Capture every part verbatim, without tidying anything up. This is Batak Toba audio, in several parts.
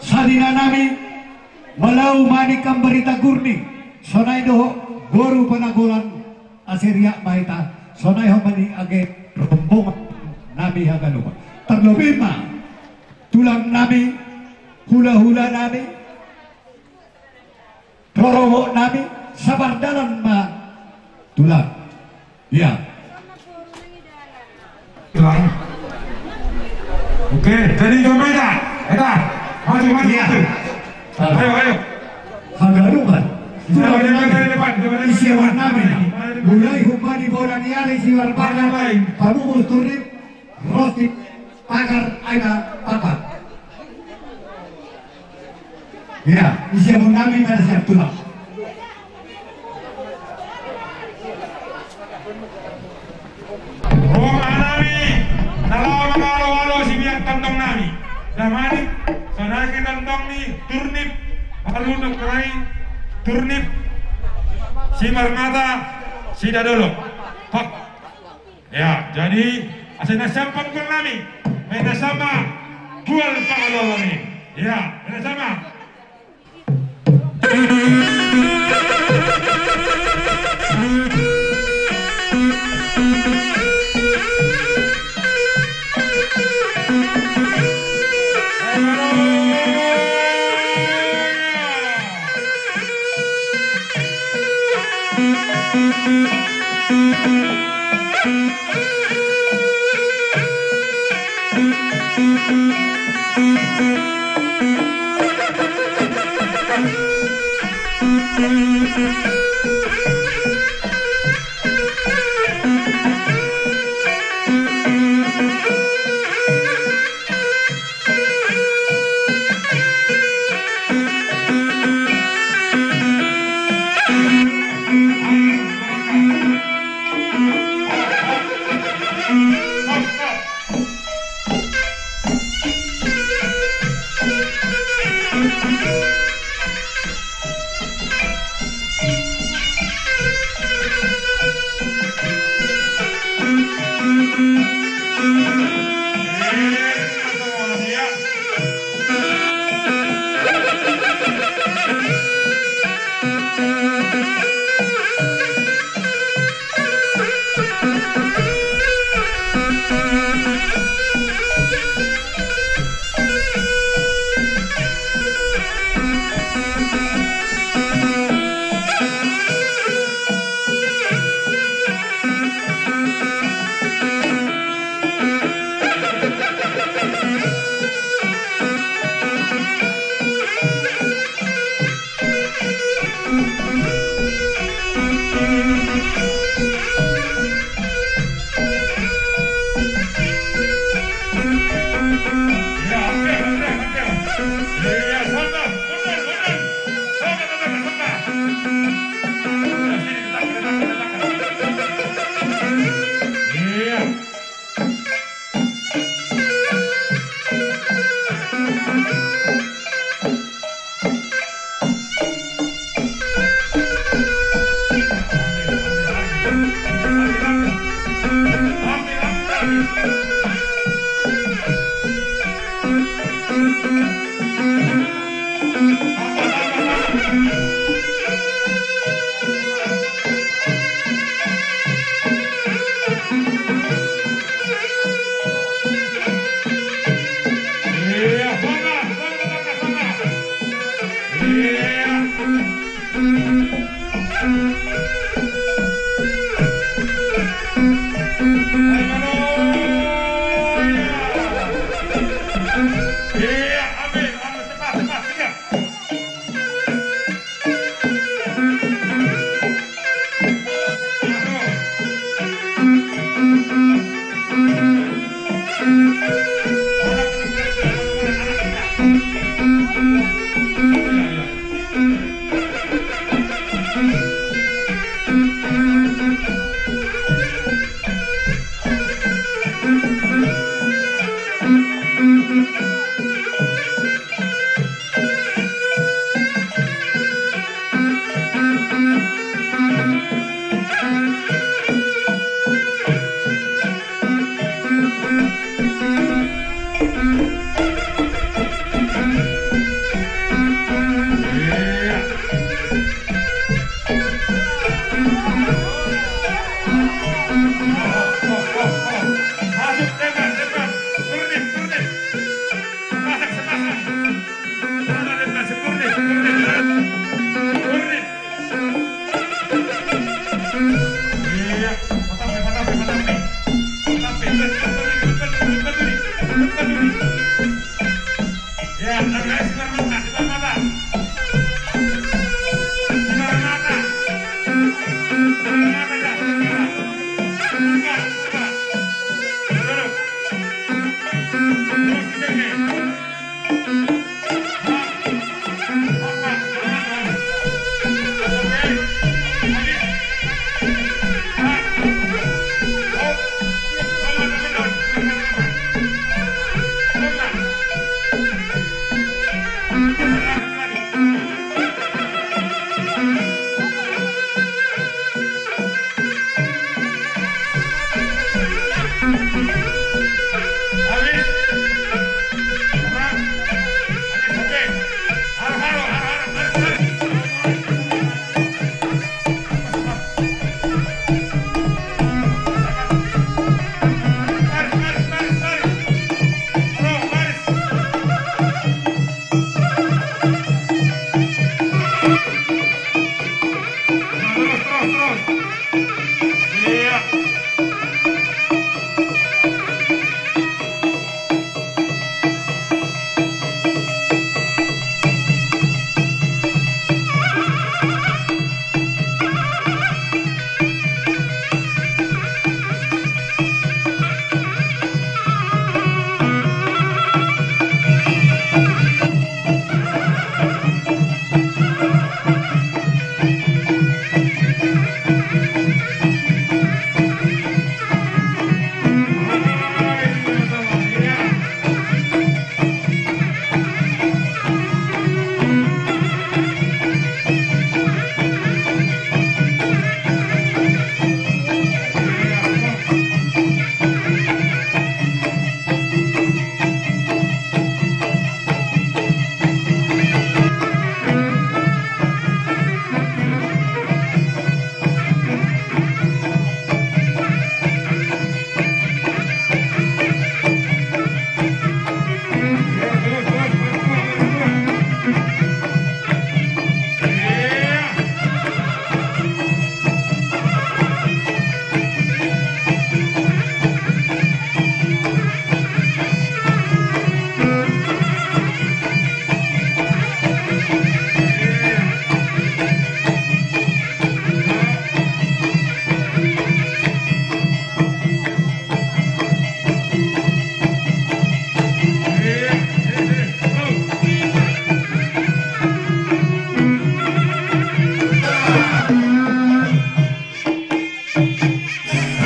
Sarinanami, Malau Manik Ambarita Gurni, sonai dohot boru Panagolan, asa riak ma hita, sonai homa ni age rombongan nami haganupan. Tarlobi ma tulang nami, hula-hula nami, rorobot nami, sabar dalan ma tulang. Iya. Tulang. Oke, jadi coba kita, kita maju, maju, iya, maju. Ayo, ayo. Haganupan. Coba dari depan, coba dari depan. Isi awan nami. Mulai humbani bola ni ari siwar pagar. Lain. Pamumus turnip. Roti, pagar, aina, papat. Iya, isi amun nami mana siap tulang. Rumah nami, na laho mangalo-alo si biak tondong nami. Damanik, sonai tondong ni turnip, baru nuk rai turnip, si marmata, si dadolok. Pak. Ya, jadi asa na siap pangkul nami, main na sama, dual pangaloan nami. Ya, main na sama.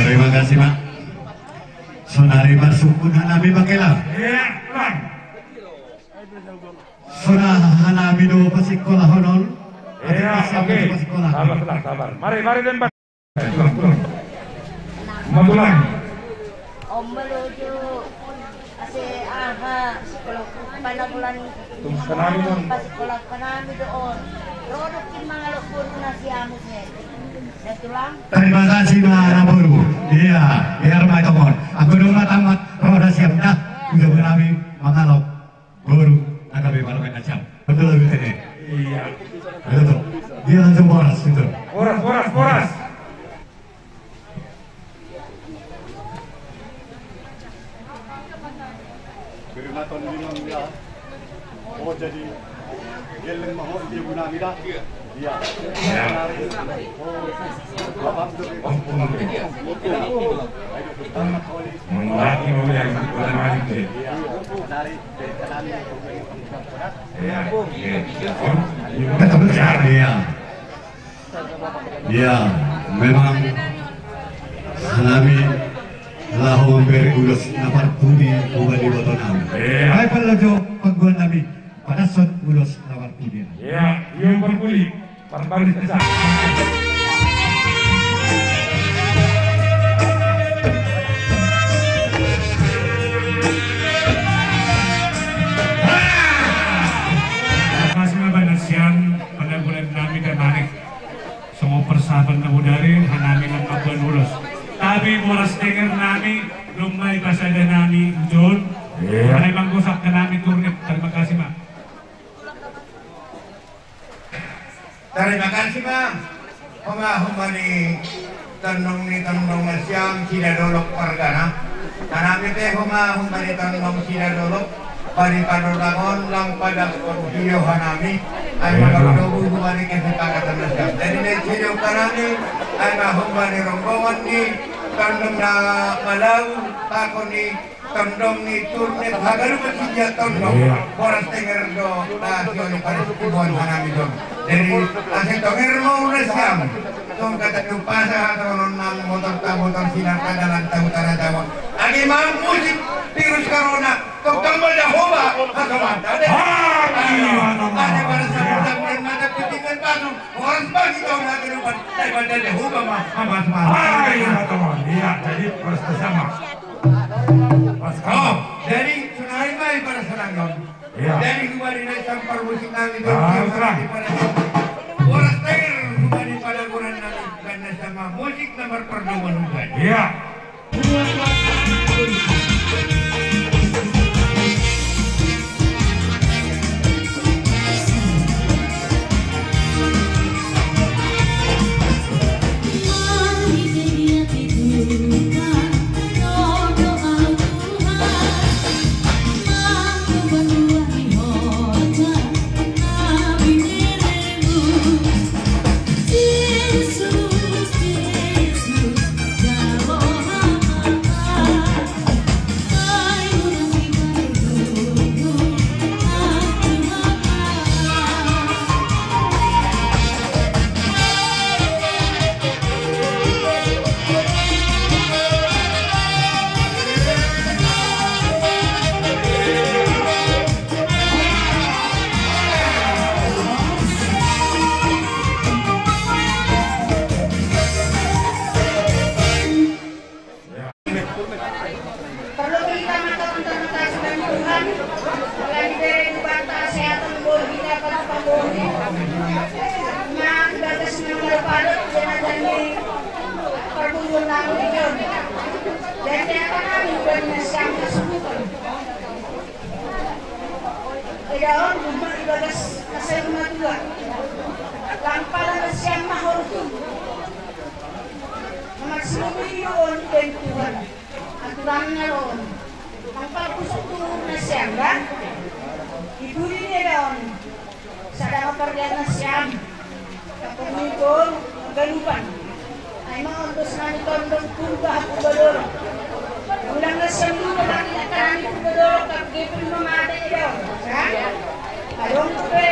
Terima kasih, Pak. Sonari masuk pun hanami, Pak Kela. Iya, Pak. Sonari hanami do pasikolahonon. Iya, oke. Sabar, sabar. Mari, mari, Demban. Tulang, tulang. Matulang. Om menuju ase aha, sekolah panabulan. Terus kenali, Bang. Pas sekolah kenali do on. Rodok ki mangalok boru na si Amus ne. Dan tulang. Terima kasih, Bang, boru. Iya, biar mai tongon. Aku dong matamat, roda siap dah. Udah berami mangalok. Boru, na gabe maramen na siap. Betul, betul, ini. Iya. Betul, betul. Dia langsung boras, betul. Boras, boras, boras. Beri maton di mana dia? Oh, jadi geleng mahon dia guna mida. Iya. Iya. Mengurangi mobil yang kurang maju, ya. Iya. Iya. Iya, memang hanami laho mambere ulos na parpudi hubani ibotonami. Iya. Ai pala jo panggualnami, padashon ulos na parpudi. Iya, iya, parpudi. Parpudi. Makasih ma bana sian panabulan nami da manik. Songon persahabat na bodari, hanami na mamboan ulos. Tapi boras tenger nami, dung ma ipasada nami ujon. Iya. Hanami manggosak hanami turnik. Terima kasih, Bang. Terima kasih, Bang. Homa, homa ni tondong ni tondong na siam, sida dolok pargana. Hanami pe homa, homa ni tondong sida dolok. Padi padorang on, lang padas panggurio hanami. Ai mangalobi hubani kesepakatan na siam. Jadi, na sido hanami, ai ma homa ni rombongan ni tondong na malau, takon ni Tondong ni Turnes hagalupan sidia tondong. Iya. Boras tenger do, na sioni paras iboan hanami do. Jadi, asa tonger ma ura siam. Tong kata tu pasa, hata onon nang motor ta, motor sinar ta, dalan ta utara Jawa. Agi mang musik virus corona. Tong tambal Jahowa, hata mata de. Ah, iya, hata mata. Ada pada sabutan bulan mata pitingan batu. Horas bagi tong hagalupan, daripada Jahowa ma, ma, ma, ma. Ah, iya, teman. Iya, jadi horas bersama. Horas kamu. Oh, jadi sonari ma i pada senang, Jon. Iya. Jadi hubani na sampar musik nami, ah, Jon, terang. Horas tenger hubani pada goran nami, karena sama musik na marpardomuan hubani. Iya. Parlobei hita ma tarima kasih Tuhan, ala ni bere Debata sehatan boi hita padu pambohi. Na di bagas na mangalo padat, jana jani parburuon nami on. Jadi apa nami bani nasiam hasuhuton. Eda on, rumah di bagas na sai rumah tua. Lam pala nasiam ma hortu. Mamarsilupi do on baen Tuhan. Aturan na ro on. Nang parpusuk tu nasiam ba. Di pudi ni eda on. Sada ma pardian nasiam. Tapur ni gong galupan. Ai ma on dos nami tondong Purba Purba Dolok. Ulang nasiam dulu lagi na kami Purba Dolok, tapi dia pun mamate eda on. Kan? Adong pe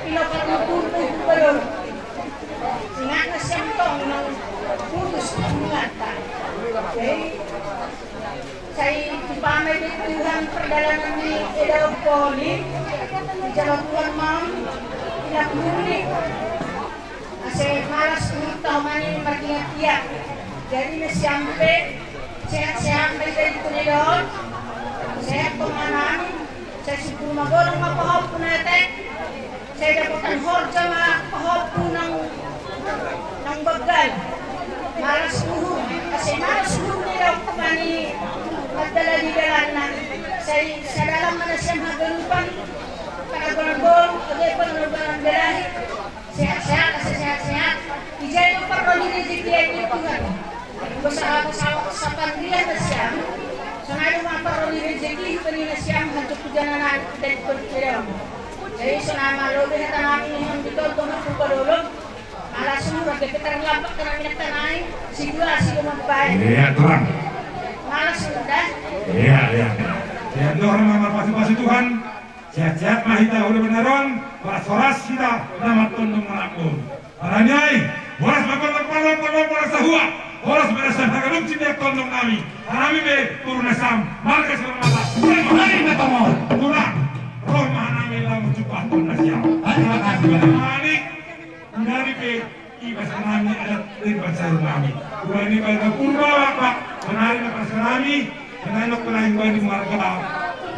pinopat ni Purba Purba Dolok. Singat nasiam tong nang putus hubunganta. Jadi, sai dipamai di Tuhan pardalanan ni eda on poli, dijalo Tuhan ma on, inang buni. Asa malas uhum tahu mani mardiat ia. Jadi, nasiam pe, sehat-sehat ma ita di eda on, sehat tong hanami, sai sungkun ma godang ma pahompu na etek. Sai dapotan horja ma pahompu nang, nang banggal. Malas uhum, asa malas uhum ni daompung ni mandalani dalanna. Sai sadalan ma nasiam hagalupan, panagolan bolon, age panagolan balahi. Sehat-sehat, asa sehat-sehat. Ijai do parro ni rejeki ni Tuhan. Bosa, bosa, sapandirian nasiam. Sonari ma parro ni rejeki, hubani nasiam, hantu pujana nami, dari perkiraan. Jadi, sonari ma lobi hata nami, nihon di tondong, hantu padolong. Malas uhum, age pe tarlambat, karena minat tanai, si dua, si dua mampai. Iya, Tuhan. Malas uhum dah. Iya, iya. Ya, Tuhan, ma marpasupasu Tuhan. Sehat-sehat ma hita uli benar on, horas-horas hita na martondong manang boru. Alani ai, horas ma tondong, tondong, tondong, horas sahua, horas ma nasiam hagalupan sian tondong nami, hanami pe turun nasiam, marga Simarmata, horas ma hami na tongol, tulang, ro ma hanami laho manjumpa tondong nasiam. Terima kasih banyak. Manik, Unang pe, i basa nami adat, i basa nami. Unang ni marga Purba, Pak, sonari na basa nami, sonari na penai unang ni marga,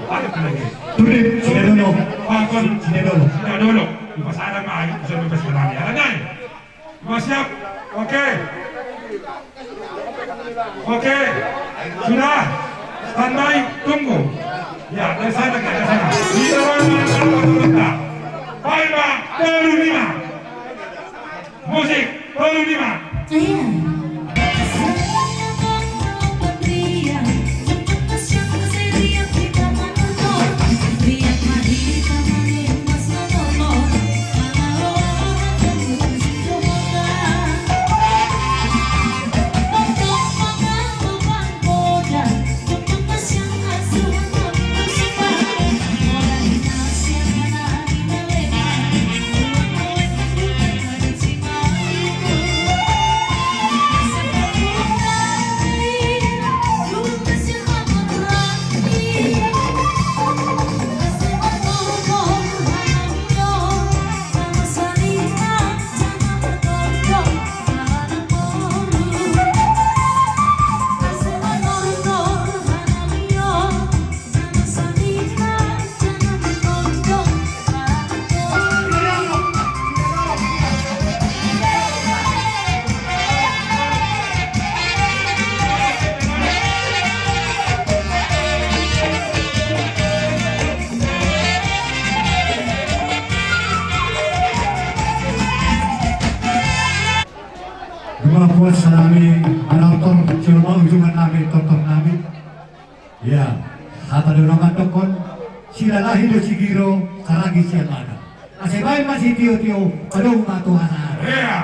adat lagi. Tudik, Sidadolo. Pakon. Sidadolo. Sidadolo. I basa adat ma, i basa nami. Adat nai. Mas siap? Oke. Oke, sudah. Standby, tunggu. Ya, dari sana, dari sana. Kita baru, baru, baru, baru. Baik, Pak. Tolu lima. Musik, tolu lima. Iya. Songon i ma tortor, jolma ujungan nami, tortor nami. Ia, hata do na mandok on, silalahi do sigiro, saragi sian ladang. Asa baen ma sitiotio, adong ma tu hasahatan. Ia.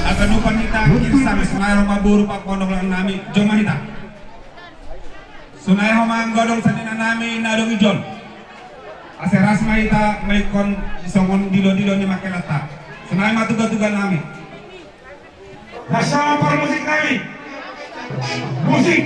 Haganupan hita, Girsang, songon i ma boru pakondok nami, jom ma hita. Songon i ma godang seniman nami na adong i jolo. Asa ras ma hita maihuthon songon dilodilo ni mangkelanta. Songon i ma tugatuga nami. Nasa parmusik nami. Musik.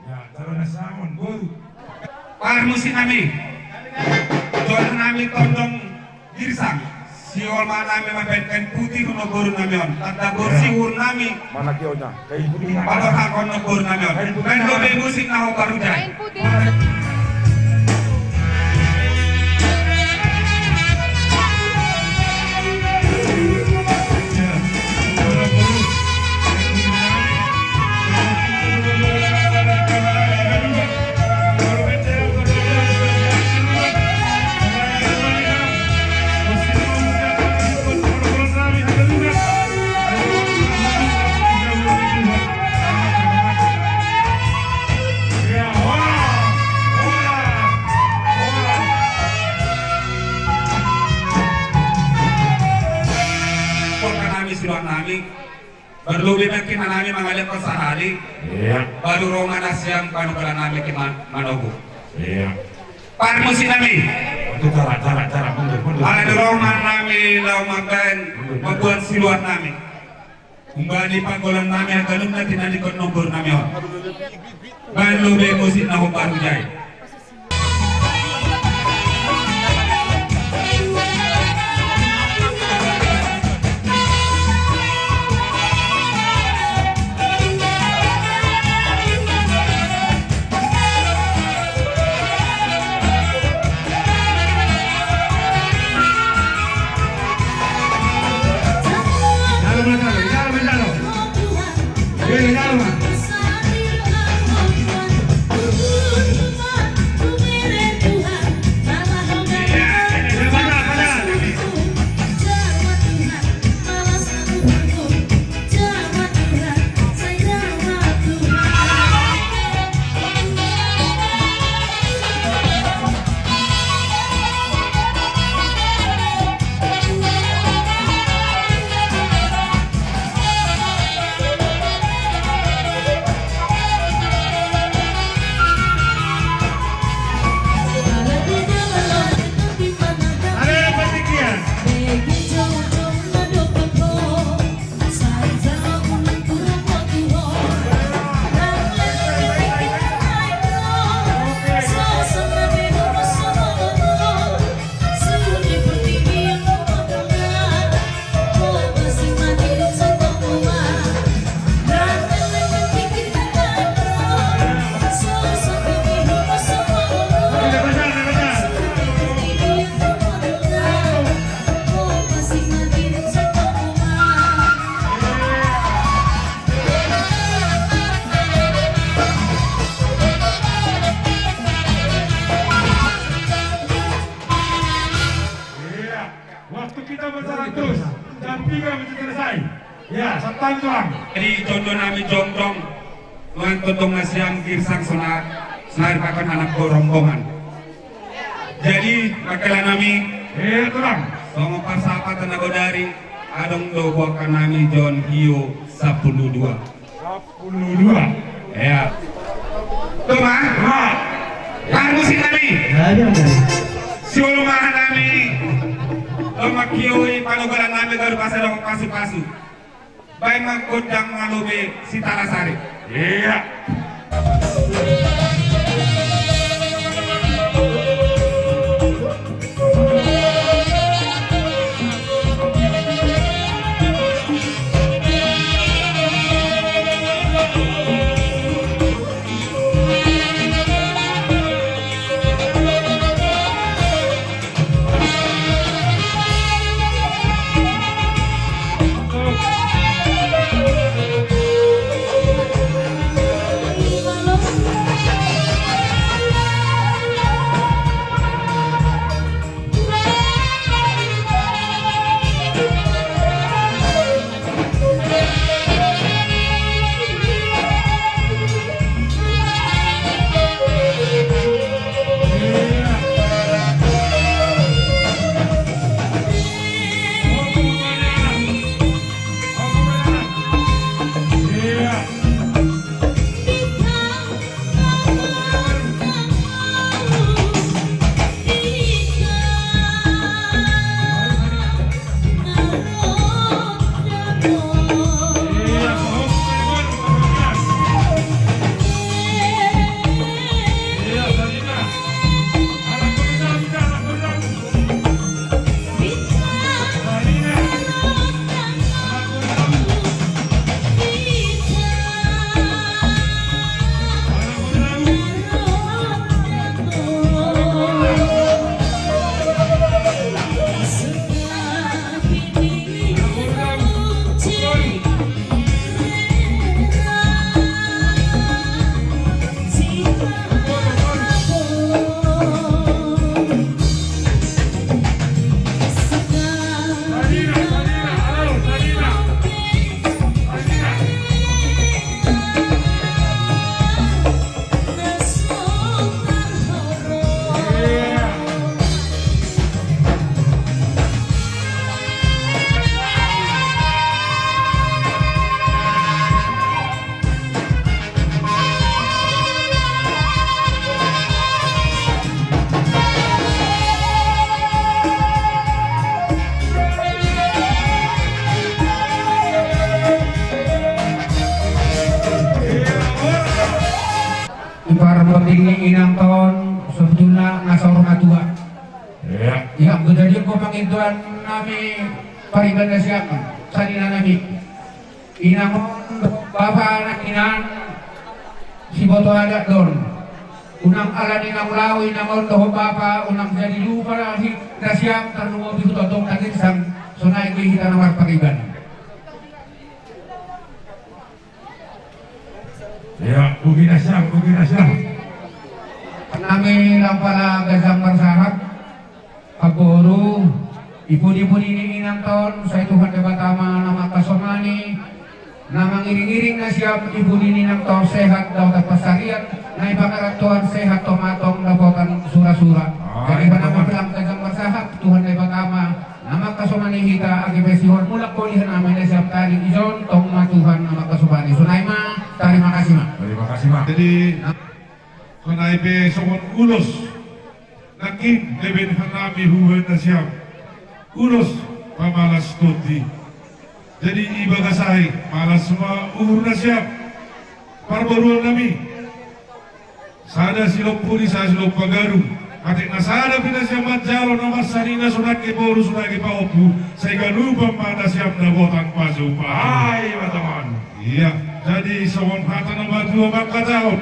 Ia, jala na sangon boru. Parmusik nami. Jolo nami tondong Girsang. Sihol ma nami mambaen kain putih tu boru nami on. Tanda boru sihol nami. Mana kiona? Kain putih. Patorhon tu boru nami on. Kain putih. Baen dope musik na hombar hujae. Kain putih. nami, baru lobi ma hami mangalehon sahali. Iya. Baru ro ma na sian panobalan nami hami manogu. Iya. Parmusik nami. Aduh, cara, cara, cara, mundur, mundur. Alai ro ma hami laho mambahen, mamboan siluan nami. Umbani panggolan nami haganup na tinandingkon nombor nami on. Bahen lobi musik na hombar hujai. Iya. Waktu kita berseratus, jam tiga mesti selesai. Ya, santai, Tuan. Jadi, jongjongnami jongjong, nuaeng tongtong nasiam girsang sonari, sonari pakon anak rombongan. Jadi, mangkalanami, eh, Tuan, songon parsapatan na godari, adong do boankannami John Hio sampulu dua. Sampulu dua. Iya. Toma. Parmusik nami. Siolo ma hami. Toma kioi panobalan nami garu pasa dong pasu-pasu. Baen ma gondang na lobi Sitara Sari. Iya. Pardingin inang on, sebetulna na saur matua. Ia. Ia, anggo jadi anggo pangintuan nami pariban na siap, sanina nami. Inang on dohot bapa na hinan siboto adat do on. Unang ala ni na ulaon inang on dohot bapa, unang jadi lupa na si-, na siap tarlumobi hutotong tagirsang, sonai do hita na marpariban. Ia, bogi na siap, bogi na siap. Nami lam pala ganjang marsahat. Pamboru, ipudi-pudi ni inang on, sai Tuhan Debata ma na mangkasomani, na mangiring-iring na siap ipudi ni inang on sehat dapotan pansarian, na i pangarantoan sehat tong ma tong dapotan sura-sura. Ah, jadi, ia, hita nami lam ganjang marsahat, Tuhan Debata ma na mangkasomani hita, age pe sihol mulak holi hita nami na siap tadi, ijon tong ma Tuhan na mangkasomani. Sonai ma, tarima kasih ma. Tarima kasih ma. Jadi, sonai pe songon ulos. Nangkin, lebe ni hami hubahen na siap. Ulos pamalas tondi. Jadi, di bagasan i, malas ma uhur na siap. Parboruon nami. Sada silompa uli, sada silompa gadung. Atik na sada pe na siap manjalo na marsanina, sonang pe boru, sonang pe pahompu. Sai ganupan ma na siap dapotan pasupasu. Ai, mataman. Ia, jadi songon hata na matua mangkatahon.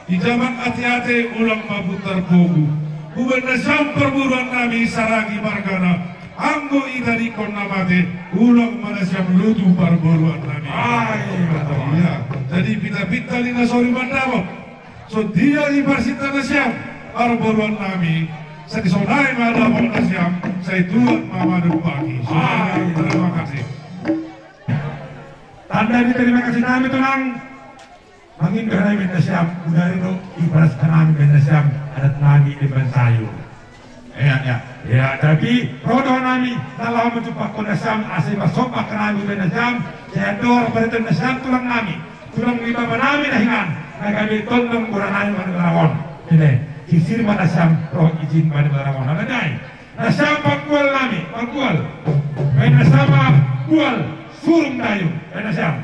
Di jaman ate-ate ulang ma puntar pogu. Hubahen na siap parboruon nami Saragi margana. Anggo itadingkon na mate, ulang ma na siap lutu parboruon nami. Ai, mataman. Ia, jadi pinta-pinta ni na sori mandapot. Songon dia i parsinta na siap parboruon nami. Sai sonai ma dapot na siap, sai tuat ma manumpaki. Ai, terima kasih. Tanda ni terima kasih nami, Tulang. Mangindo hami bahen na siap, gudari do iparas hami bahen na siap, adat nami di Bansayu. Ia, ia. Ia, tapi ro do hami na laho manjumpang na siap, asa pasomba hami bahen na siap, sai andor pareton na siap tulang nami, tulang ni bapa nami na hinan, na gabe tondong gora nami Panimarangon. Ini, sisir ma na siap, ro ijin Panimarangon. Ala ni i, na siap panggual nami, panggual. Bahen na siap ma gual, Surung Dayung, bahen na siap.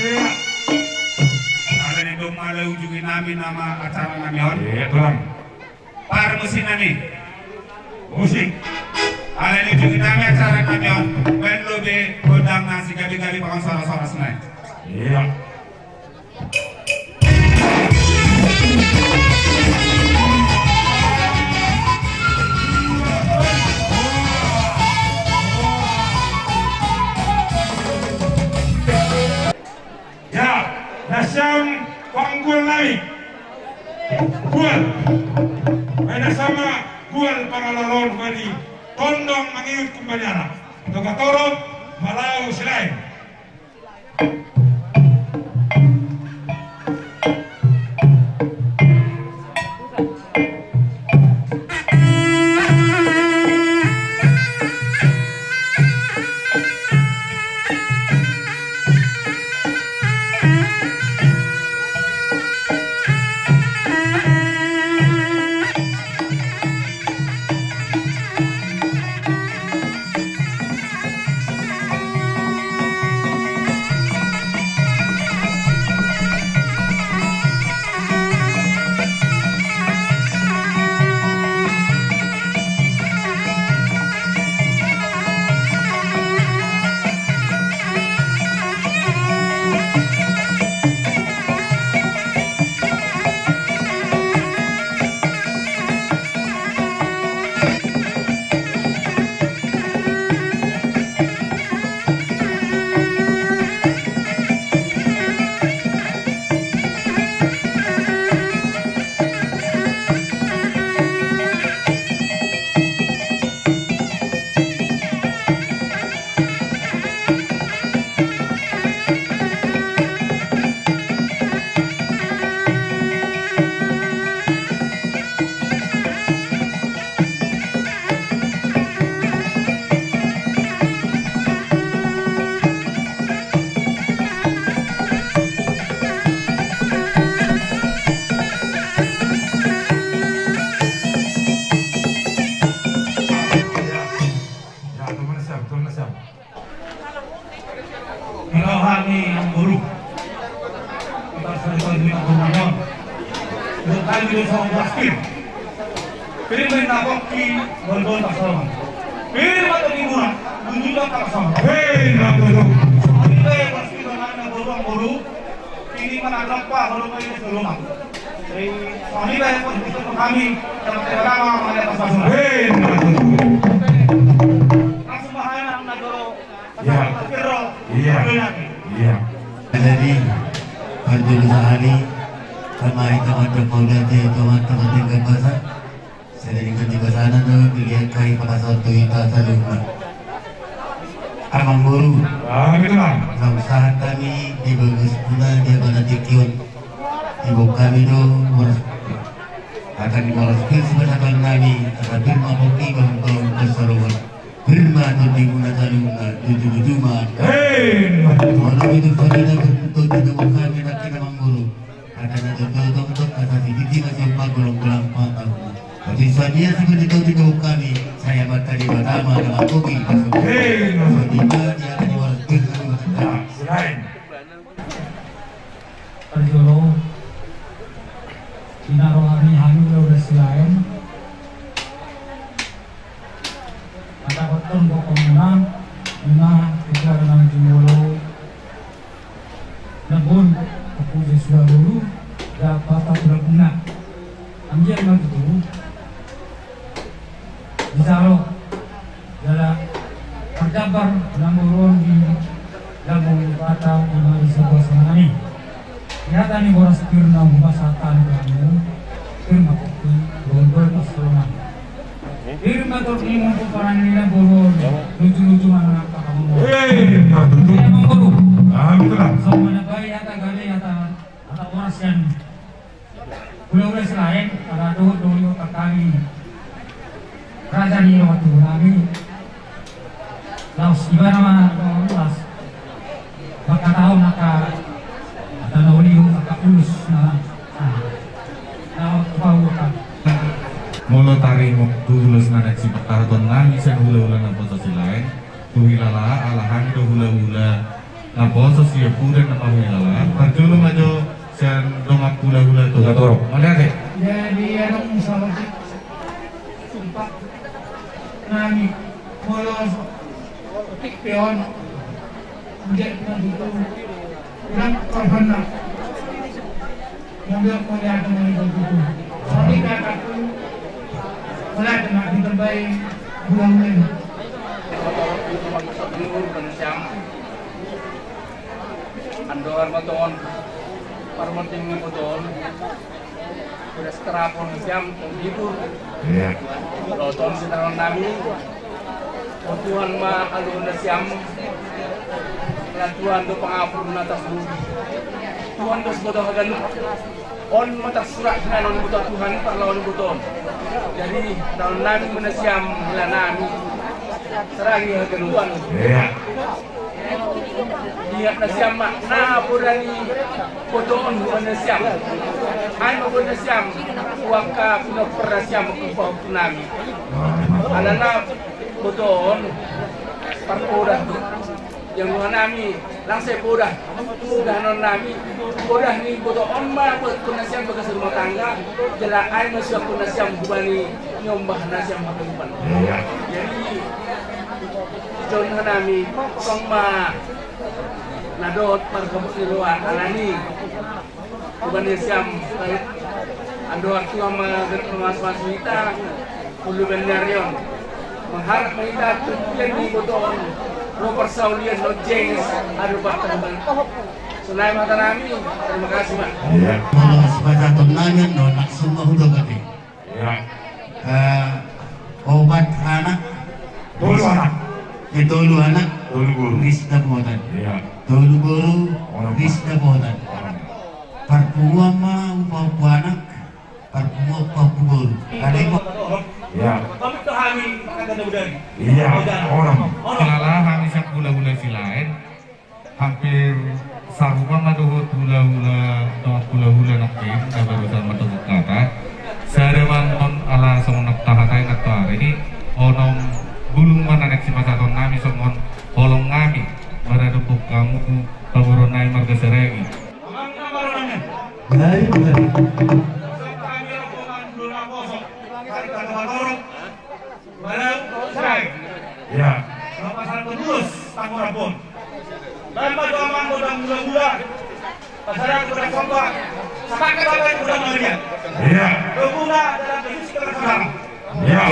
Ia. Ala ni domma, ala ujungina nami nama acara nami on. Ia, Tulang. Parmusik nami. Musik. Ala ni ujungina nami acara nami on. Baen lobi gondang na sigabe-gabe, bahen soras-soras nai. Ia. Ia, na siap panggual nami. Gual. Bahen na siap ma gual pangalaloon hami. Tondong mangihut kumbaliana. Toga torop, malau silaen. Pir ma i na pongki, bolbol parsauman. Pir ma tondimuna, nunjuan parsauman. Hei, na tutu. Songon i pe parsauman na boru, boru. Ini mana dompak, boru, boru, boru. Jadi, songon i pe parsauman hami, sama-sama, sama-sama, parsauman. Hei, na tutu. Langsung bahaya, na doro. Iya. Iya. Iya. Jadi, parjolo sahali, amang hita mandok mauliate tu Amanta Marga Basa. Sadari on di basana do, dilihat kai pakasaur tu hita saluhutna. Amangboru. Ah, gitu, Bang. Naung sahat hami di bagas puna di abana tingki on. Diboan hami do, boras. Akan boras pir sipasahaton nami, asa pir ma pongki, bahulbahul pansalongan. Pir ma tondimuna saluhutna, lujuluju ma. Hei! Molo itu pagi na beruntung di rumah kami, nak kena mangguru. Ada na tongtong tongtong, kata sititi masih empat, golong-golong empat tahun. Tapi sadia sih, begitu di rumah kami, saya baca di pertama, ada kopi, masuk. Hei! Sadia, dia ada di warung, pir, kami makan. Ya, selain. Parjolo, di na roha ni hami hulahula Silaen, mandapothon bokomuna, ima ketua nang jumolo, na boi, aku Jesua dulu, dapat aku laguna. Ambiar maju dulu. Dijalo, jala tardambar na boru on di lambung Debata, ima di saboa songon i. Di hata ni boras pir na hupasahat hami tu hamu, pir ma pongki, bolbol pansalongan. Pir ma tondimuna, pomparan ni na boru on, lujuluju ma nang angka hamu. Hei, na tutu. Hei, amangboru. Ah, betul lah. Songon na baen hata gabe, hata, hata boras sian hulahula Silaen, ala dohot do i otak hami. Raja ni roha tubu nami. Laos ibana ma, laos mangkatahon angka, angka na uli, angka ulos na, na, na, na, na, molo taringot tu ulos na naeng sipasahaton nami sian hulahula naposo Silaen, tu Hilala, ala hami do hulahula naposo sian Pudan na pahuhilala. Parjolo ma jo sian dongan hulahula tu Torop. Mauliate. Jadi adong salah satu sumpah nami, molo otik pe on, ujak na tutu, ulang korbanna. Mauliate ma di hita tutu. Soni kataku, mauliate ma di tambai bulan-bulan. Andor ma tong on, parmonting ma tong on. Udah seterapon siam, libur. Iya. Lo tong sitaron nami. O Tuhan ma aluhon nasiam. Lan Tuhan do pangapul na atas bumi. Tuhan do siboto haganup. On ma tarsurat sian on boto Tuhan parlawan boto on. Jadi, taon nami ma nasiam, hela nami. Seragi haganupan. Iya. Ingot nasiam ma, na poda ni boto on hubani nasiam. Ai ma hubani nasiam, tu angka pinompar nasiam, angka pahompu nami. Alana boto on, parpoda. Janggoan nami, lang sai poda. Sudah non nami, poda ni boto on ma, buat hubani nasiam bagas rumah tangga, jala ai ma suak hubani nasiam, hubani niombah nasiam haganupan. Iya. Jadi, Jon hanami, tong ma na dohot margabut ni roha, alani hubani nasiam, andor tu ama, ganup na mamasu-masu hita, ulu bani ari on. Mangharap ma hita, tu pian ni boto on, ro parsaulian, ro jengges, ado bakta hubani. Sonai ma hata nami, terima kasih, Pak. Iya. Molo sipasahaton nami on, langsung ma hudok hami. Ya. Eh, opat anak. Tolu anak. Eh, tolu anak. Tolu boru. Ris Dapotan. Ya. Tolu boru. Onom. Ris Dapotan. Onom. Parpunguan ma upa-upa anak. Parpunguan upa-upa boru. Ada yang mau? Ya. Pamit ke kami, kata dari. Iya, onom. Onom. Salah kami sian hula-hula Silaen. Hampir sarumah ma dohot hula-hula, dohot hula-hula nangkin, na barusan martonggo kata. Sada ma on ala songon na tahatai na tahatai ni, onom bulung ma na naeng sipasahaton nami songon holong nami, maradophon hamu tu pamoruon nami marga Saragi. Baik, baik. Rabbon. Baen ma tu amang gondang mula-mula. Pasaran gondang somba. Sampai ke bapak ibu gondang mangaliat. Iya. Doguna dalam kondisi kebersamaan. Iya.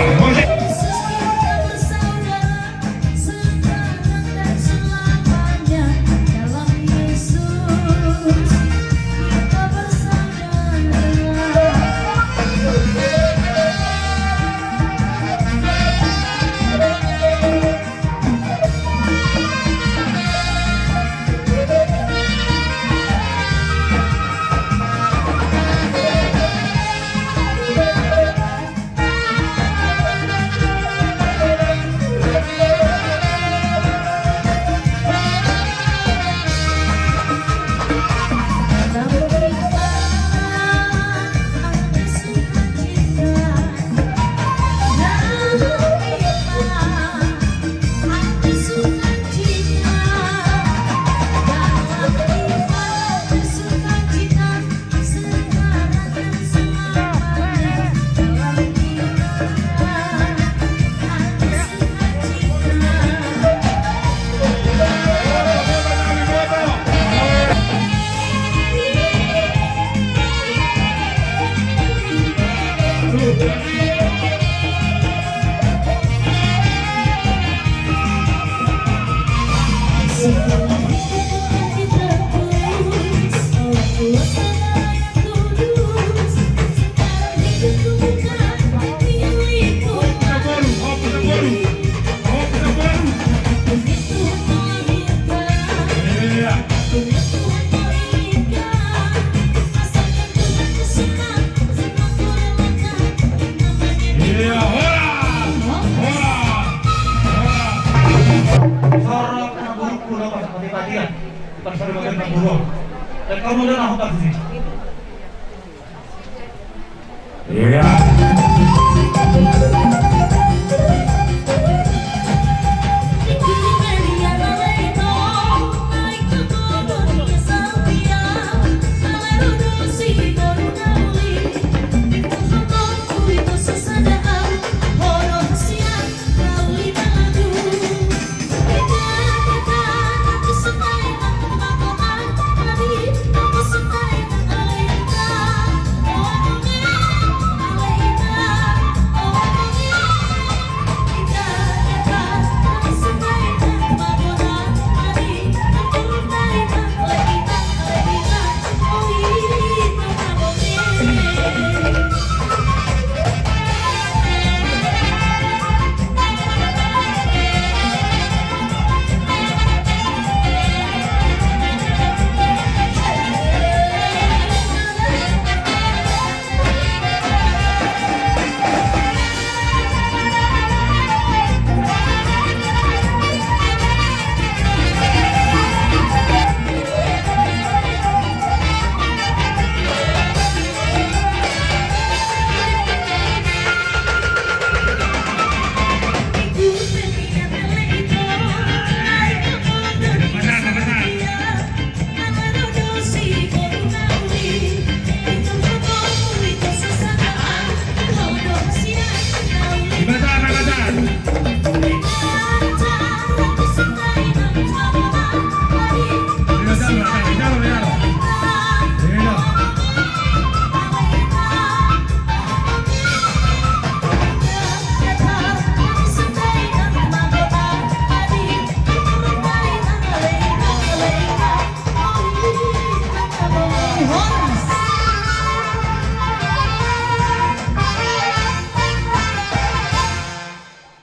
Iya.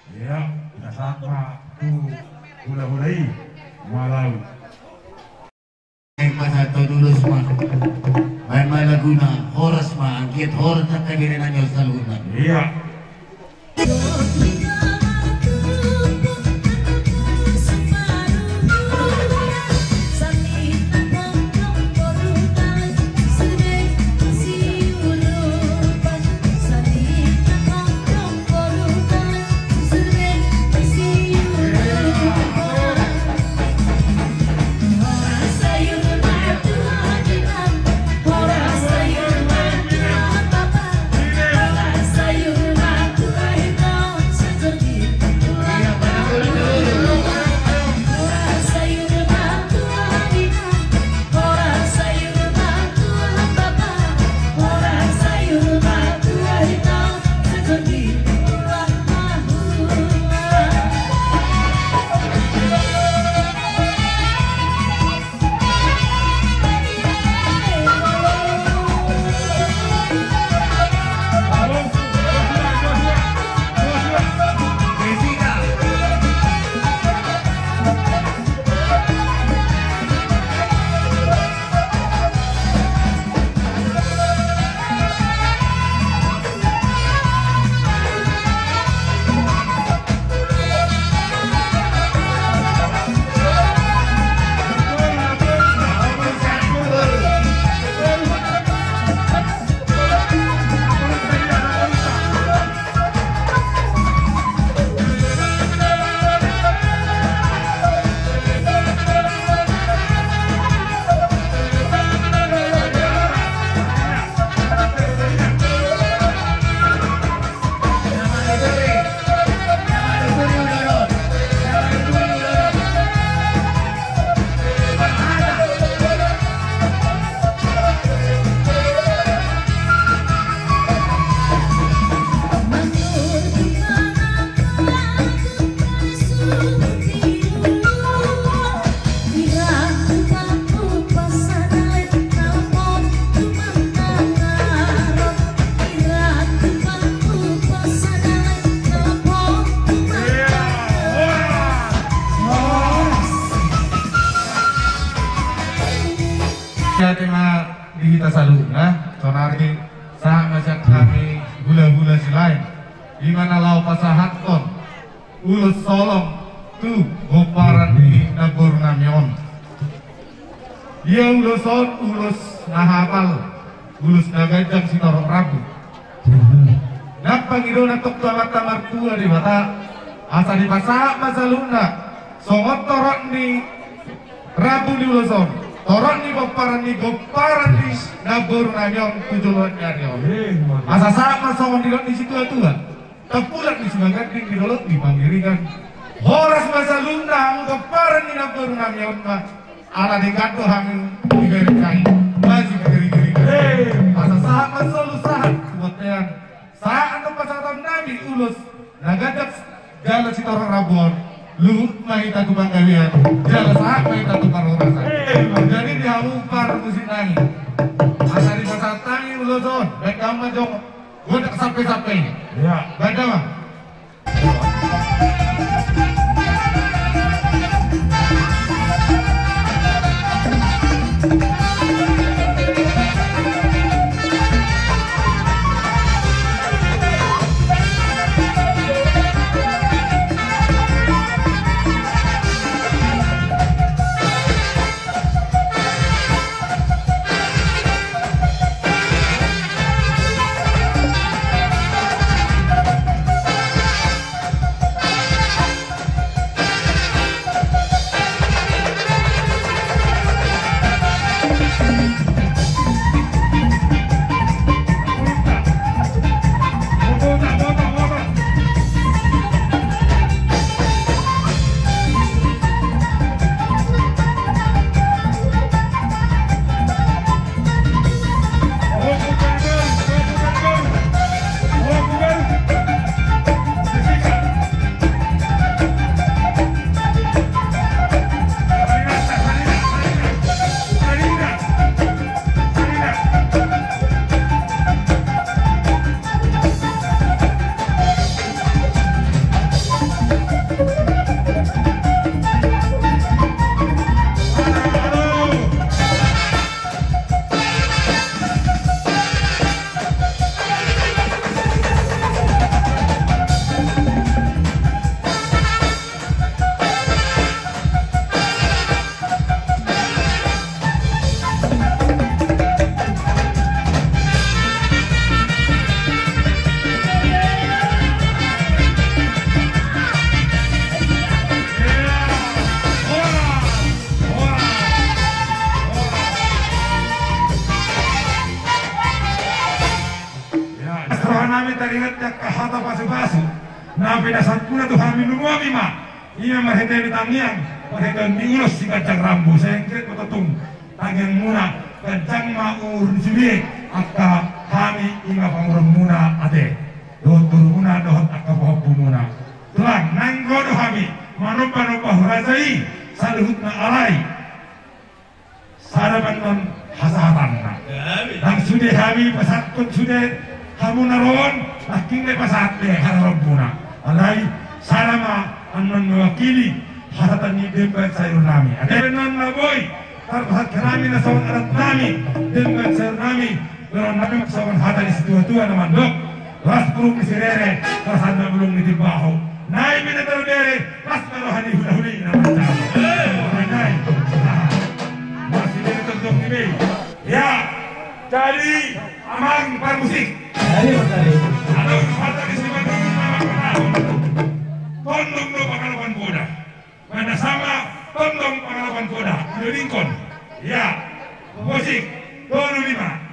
Ia, na sahat ma tu hulahula i, Malau. Baen ma sahat tu ulos ma. Baen ma laguna, horas ma, anggiat horas angka bere nami on saluhutna. Ia. Ate ma di hita saluhutna, sonari sahat ma sian hami hulahula Silaen, i ma na laho pasahathon ulos holong tu pomparan ni namboru nami on. Ia ulos on ulos na hapal, ulos na ganjang sitorop rambu. Naeng pangidoan antong tu Amanta Martua Debata asa dipasahat ma saluhutna songon torop ni rambu ni ulos on, torop ni pomparan ni pomparan ni namboru nami on tu joloan ni ari on. Asa sahat ma songon nidok ni situatua: Tampulan ni Simaganding di dolok ni Pangiringan. Horas ma saluhutna hamu pomparan ni namboru nami on ma. Ala denggan do hami di Bere Kai, masih di Giri-giri. Asa sahat ma solu sahat tu bontean. Sahat antong pasahaton nami ulos na ganjang jala sitorop rambu on. Luhut ma hita tu panggabean jala sahat ma hita tu parhorasan. Jadi di hamu parmusik nami, asa dipasahat hami ulos on, baen damang ma jolo. Gondang sampe-sampe. Ia. Baen damang. Ia, asa roha nami taringot di angka hata pasupasu na pinasahat muna tu hami, lumobi ma. Ia marhite ni tangiang, marhite ni ulos siganjang rambu, sai anggiat ma tontu tangiang muna, ganjang ma umur ni sude angka hami, i ma pamoruon muna ate, dohot boru muna, dohot angka pahompu muna. Tulang, naeng ro do hami manomba-nomba huraja i saluhutna, alai sada ma annon hasahatanna. Ndang sude hami pasahathon sude hamu na ro on, nangkin dipasahat be hararoon muna. Alai sada ma annon mewakili hasahatan ni demban sayur nami. Ate, annon na boi tarpasahat hami na songon adat nami, demban sayur nami, dohonon nami songon hata ni situatua na mandok: Las puruk ni sirere, las anda bulung ni timbaho. Nai pe na tarbere, las ma roha ni hulahuli na manjalo. Nai, ah, masih dari tentong ni bei. Ia, jadi amang parmusik. Jadi, Mas Ari. Adong hata ni si Manu na mangkatahon: Tondong do pangalapan poda. Mana sama tondong pangalapan poda, dilodingkon. Ia, musik, tolu lima.